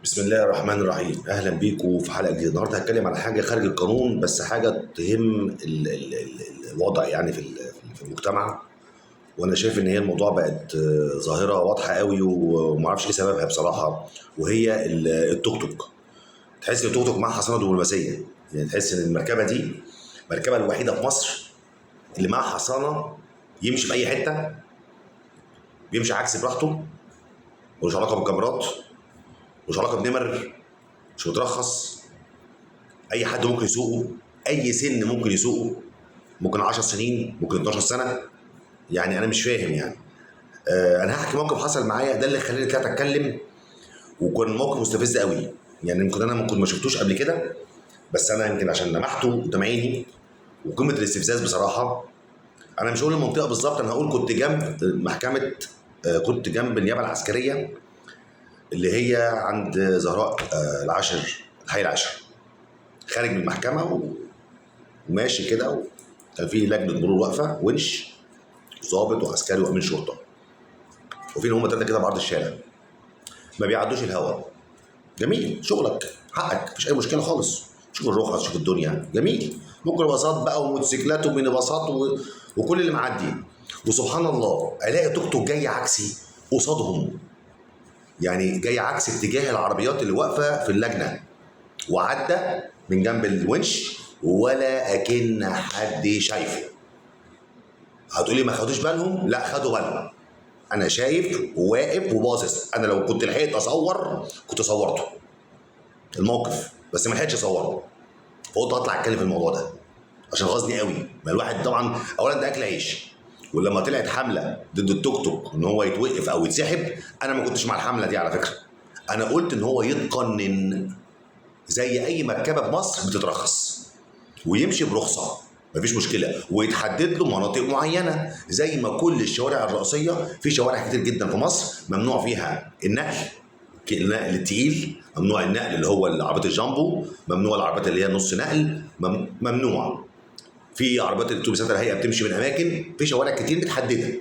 بسم الله الرحمن الرحيم. اهلا بيكم في حلقة جديدة. النهارده هتكلم على حاجة خارج القانون، بس حاجة تهم ال ال ال الوضع يعني في المجتمع، وانا شايف ان هي الموضوع بقت ظاهره واضحة قوي ومعرفش ايه سببها بصراحة، وهي التوك توك. تحس ان التوك توك معاها حصانه دبلوماسية، يعني تحس ان المركبة دي المركبة الوحيدة في مصر اللي معاها حصانه، يمشي في اي حتة، بيمشي عكس براحته، ملوش علاقة بالكاميرات، ملوش علاقة بنمر، مش مترخص، اي حد ممكن يسوقه، اي سن ممكن يسوقه، ممكن 10 سنين، ممكن 12 سنة. يعني انا مش فاهم يعني. انا هحكي موقف حصل معايا، ده اللي خلاني طلعت اتكلم، وكان موقف مستفز قوي. يعني يمكن انا ممكن ما شفتوش قبل كده، بس انا يمكن عشان لمحته قدام عيني، وقمة الاستفزاز بصراحة. انا مش هقول المنطقة بالظبط، انا هقول كنت جنب محكمة، كنت جنب النيابة العسكرية اللي هي عند زهراء، العاشر، الحي العاشر. خارج من المحكمة وماشي كده، وكان في لجنة مرور واقفة، ونش ضابط وعسكري وامين شرطه، وفي هم تلاتة كده بعرض الشارع ما بيعدوش الهوا. جميل، شغلك حقك، مفيش اي مشكلة خالص، شوف الرخص، شوف الدنيا، جميل. ممكن باصات بقى وموتوسيكلات وميني باصات وكل اللي معدي، وسبحان الله الاقي توك توك جاي عكسي قصادهم، يعني جاي عكس اتجاه العربيات اللي واقفة في اللجنة، وعدى من جنب الونش ولا اكن حد شايفه. هتقولي ما خدوش بالهم؟ لا خدوا بالهم، انا شايف وواقف وباصص. انا لو كنت لحقت اصور كنت صورته الموقف، بس ما لحقتش اصوره، فقلت اطلع اتكلم في الموضوع ده عشان غاظني قوي. ما الواحد طبعا اولا ده اكل عيش، ولما طلعت حمله ضد التوك توك ان هو يتوقف او يتسحب، انا ما كنتش مع الحملة دي على فكرة. انا قلت ان هو يتقنن زي اي مركبة بمصر بتترخص، ويمشي برخصه مفيش مشكلة، ويتحدد له مناطق معينة زي ما كل الشوارع الرئيسية. في شوارع كتير جدا في مصر ممنوع فيها النقل، النقل التقيل، ممنوع النقل اللي هو العربيات الجامبو، ممنوع العربيات اللي هي نص نقل، ممنوع. في عربيات الاتوبيسات الهيئة بتمشي من اماكن، في شوارع كتير متحدده،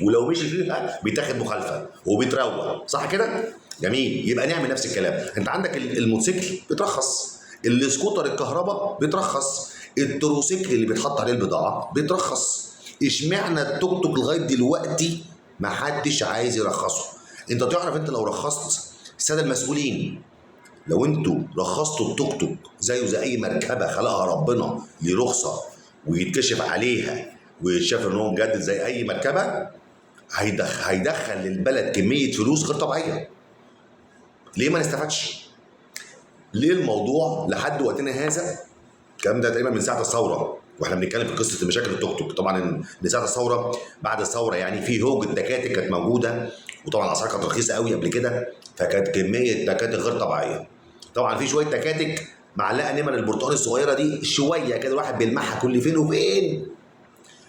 ولو مشي فيها بيتاخد مخالفة وبيتروق، صح كده؟ جميل، يبقى نعمل نفس الكلام. انت عندك الموتوسيكل بيترخص، السكوتر الكهرباء بيترخص، التروسيكل اللي بيتحط عليه البضاعة بيترخص. اشمعنى التوك توك لغاية دلوقتي ما حدش عايز يرخصه؟ انت تعرف انت لو رخصت السادة المسؤولين، لو انتوا رخصتوا التوك توك زيه زي اي مركبة خلقها ربنا لرخصه ويتكشف عليها ويتشاف ان هو مجدد زي اي مركبة، هيدخل للبلد كمية فلوس غير طبيعية. ليه ما نستفادش؟ ليه الموضوع لحد وقتنا هذا؟ الكلام ده تقريبا من ساعة الثورة واحنا بنتكلم في قصة مشاكل التوك توك. طبعا من ساعة الثورة، بعد الثورة يعني في هوجه تكاتك كانت موجودة، وطبعا الاسعار كانت رخيصة قوي قبل كده، فكانت كمية تكاتك غير طبيعية. طبعا في شوية تكاتك معلقه نمر البرتقال الصغيرة دي شوية كده، الواحد بيلمحها كل فين وفين،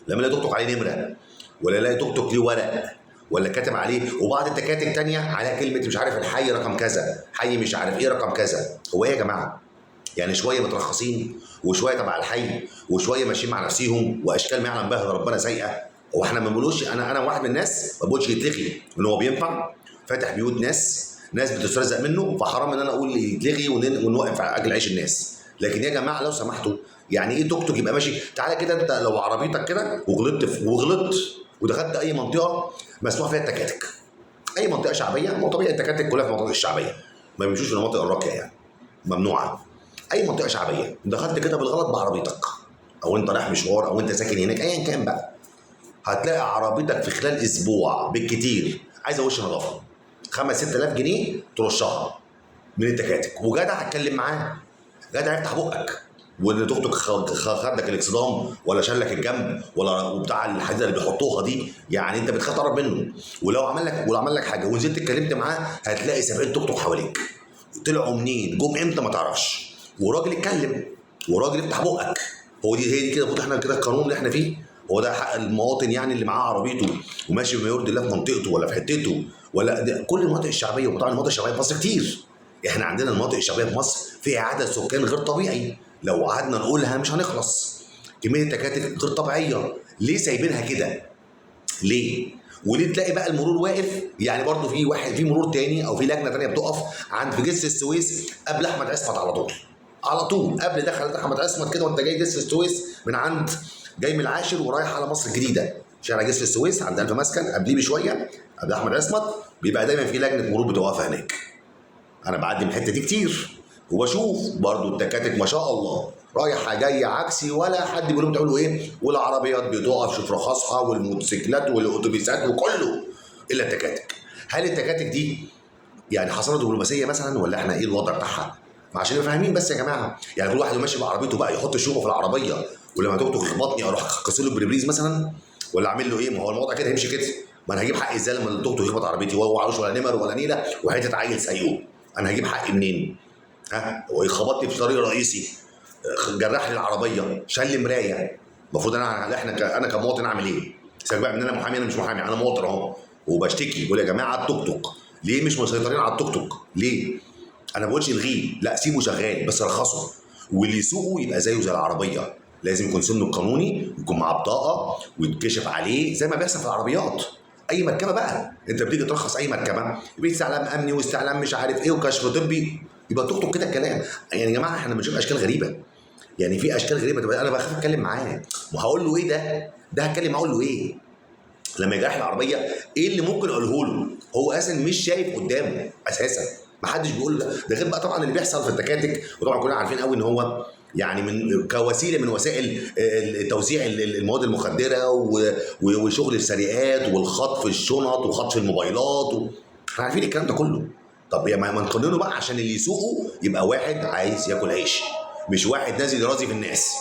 لما يلاقي توك توك عليه نمره، ولا يلاقي توك توك ليه ورق، ولا كاتب عليه. وبعض التكاتك تانية عليها كلمة مش عارف الحي رقم كذا، حي مش عارف ايه رقم كذا. هو ايه يا جماعة؟ يعني شوية مترخصين، وشوية تبع الحي، وشوية ماشيين مع نفسيهم، واشكال ما يعلم بها ربنا سيئه. هو احنا ما بنقولوش، انا واحد من الناس ما بقولش يتلغي، ان هو بينفع فاتح بيوت ناس بتسترزق منه، فحرام ان انا اقول يتلغي ونوقف على اكل عيش الناس. لكن يا جماعة لو سمحتوا، يعني ايه توك توك يبقى ماشي؟ تعالى كده انت لو عربيتك كده وغلطت ودخلت اي منطقة مسموح فيها التكاتك، اي منطقة شعبية، ما هو طبيعي التكاتك كلها في المناطق الشعبية، ما بيمشوش في المناطق الراقية يعني، ممنوعة. اي منطقة شعبية دخلت كده بالغلط بعربيتك، او انت رايح مشوار، او انت ساكن هناك، ايا كان بقى، هتلاقي عربيتك في خلال اسبوع بالكتير عايزه وش نظافة، 5-6 آلاف جنيه ترشها من التكاتك. وجدع هتكلم معاه، جدع يفتح بقك، وان توك توك خد لك الاكسدام، ولا شال لك الجنب، ولا وبتاع الحديدة اللي بيحطوها دي، يعني انت بتخاف تقرب منه. ولو عمل لك حاجة ونزلت اتكلمت معاه، هتلاقي 70 توك توك حواليك، طلعوا منين، جم امتى ما تعرفش. وراجل اتكلم، وراجل افتح بقك. هو دي هي دي كده المفروض احنا كده القانون اللي احنا فيه، هو ده حق المواطن يعني اللي معاه عربيته وماشي بما يرضي الله في منطقته ولا في حتته ولا ده. كل المناطق الشعبية، وطبعا المناطق الشعبية في مصر كتير، احنا عندنا المناطق الشعبية في مصر فيها عدد سكان غير طبيعي، لو قعدنا نقولها مش هنخلص. كمية التكاتك غير طبيعية، ليه سايبينها كده؟ ليه؟ وليه تلاقي بقى المرور واقف؟ يعني برضه في واحد في مرور تاني او في لجنة تانية بتقف عند في جسر السويس قبل احمد عصمت على طول، على طول قبل دخلت احمد عصمت كده وانت جاي جسر السويس من عند جاي من العاشر ورايح على مصر الجديدة، شارع جسر السويس عند الف مسكن قبليه بشوية قبل احمد عصمت، بيبقى دايما في لجنة مرور بتوقف هناك. انا بعدي من الحتة دي كتير وبشوف برضو التكاتك ما شاء الله رايحة جاية عكسي، ولا حد بيقول لهم تعملوا ايه، والعربيات بتقف شوف رخصها والموتوسيكلات والاتوبيسات وكله الا التكاتك. هل التكاتك دي يعني حصلت دبلوماسية مثلا، ولا احنا ايه الوضع بتاعها؟ ما عشان نبقى فاهمين بس يا جماعة، يعني كل واحد ماشي بعربيته بقى يحط شومه في العربية، ولما توك توك يخبطني اروح كسر له البريبريز مثلا، ولا اعمل له ايه؟ ما هو الموضوع كده هيمشي كده. ما انا هجيب حقي ازاي لما التوك توك يخبط عربيتي وهو عروش ولا نمر ولا نيله وحتة عيل سايقه؟ انا هجيب حقي منين؟ ها، هو يخبطني في طريق رئيسي، جرح لي العربية، شال لي مراية، المفروض انا احنا انا كمواطن اعمل ايه؟ سيبك بقى من انا محامي، انا مش محامي، انا مواطن اهو وبشتكي، بقول يا جماعة التوك توك ليه مش مسيطرين على التوك توك؟ ليه؟ انا ما بقولش الغيه، لا سيبه شغال بس رخصه، واللي يسوقه يبقى زيه زي العربية، لازم يكون سنة القانوني ويكون معاه بطاقة ويتكشف عليه زي ما بيحصل في العربيات. اي مركبة بقى انت بتيجي ترخص اي مركبة يبقى استعلام امني واستعلام مش عارف ايه وكشف طبي، يبقى توك توك كده الكلام. يعني يا جماعة احنا بنشوف اشكال غريبة، يعني في اشكال غريبة. طب انا بخاف اتكلم معاه، وهقول له ايه ده؟ ده هتكلم اقول له ايه؟ لما يجرح العربية ايه اللي ممكن اقوله له؟ هو اساسا مش شايف قدامه اساسا، ما حدش بيقول له. ده غير بقى طبعا اللي بيحصل في التكاتك، وطبعا كلنا عارفين قوي ان هو يعني من كوسيلة من وسائل توزيع المواد المخدره وشغل السرقات والخطف الشنط وخطف الموبايلات احنا عارفين الكلام ده كله. طب يا ما نقننه بقى عشان اللي يسوقه يبقى واحد عايز ياكل عيش، مش واحد نازل يرازي في الناس.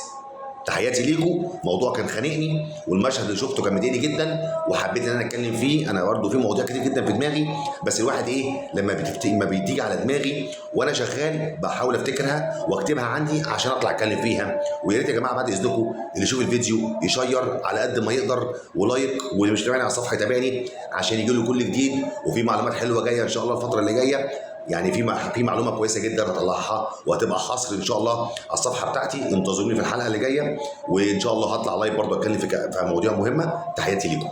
تحياتي ليكم، موضوع كان خانقني والمشهد اللي شفته كان مضايقني جدا وحبيت ان انا اتكلم فيه. انا برضه في مواضيع كتير جدا في دماغي، بس الواحد ايه لما ما بتيجي على دماغي وانا شغال بحاول افتكرها واكتبها عندي عشان اطلع اتكلم فيها. ويا ريت يا جماعة بعد اذنكم اللي يشوف الفيديو يشير على قد ما يقدر و like، واللي مش متابعني على الصفحة يتابعني عشان يجي له كل جديد، وفي معلومات حلوة جاية ان شاء الله الفترة اللي جاية. يعني في معلومة كويسة جدا هطلعها وهتبقى حصر ان شاء الله على الصفحة بتاعتي. انتظروني في الحلقة اللي جاية، وان شاء الله هطلع live برضه اتكلم في مواضيع مهمة. تحياتي ليكم.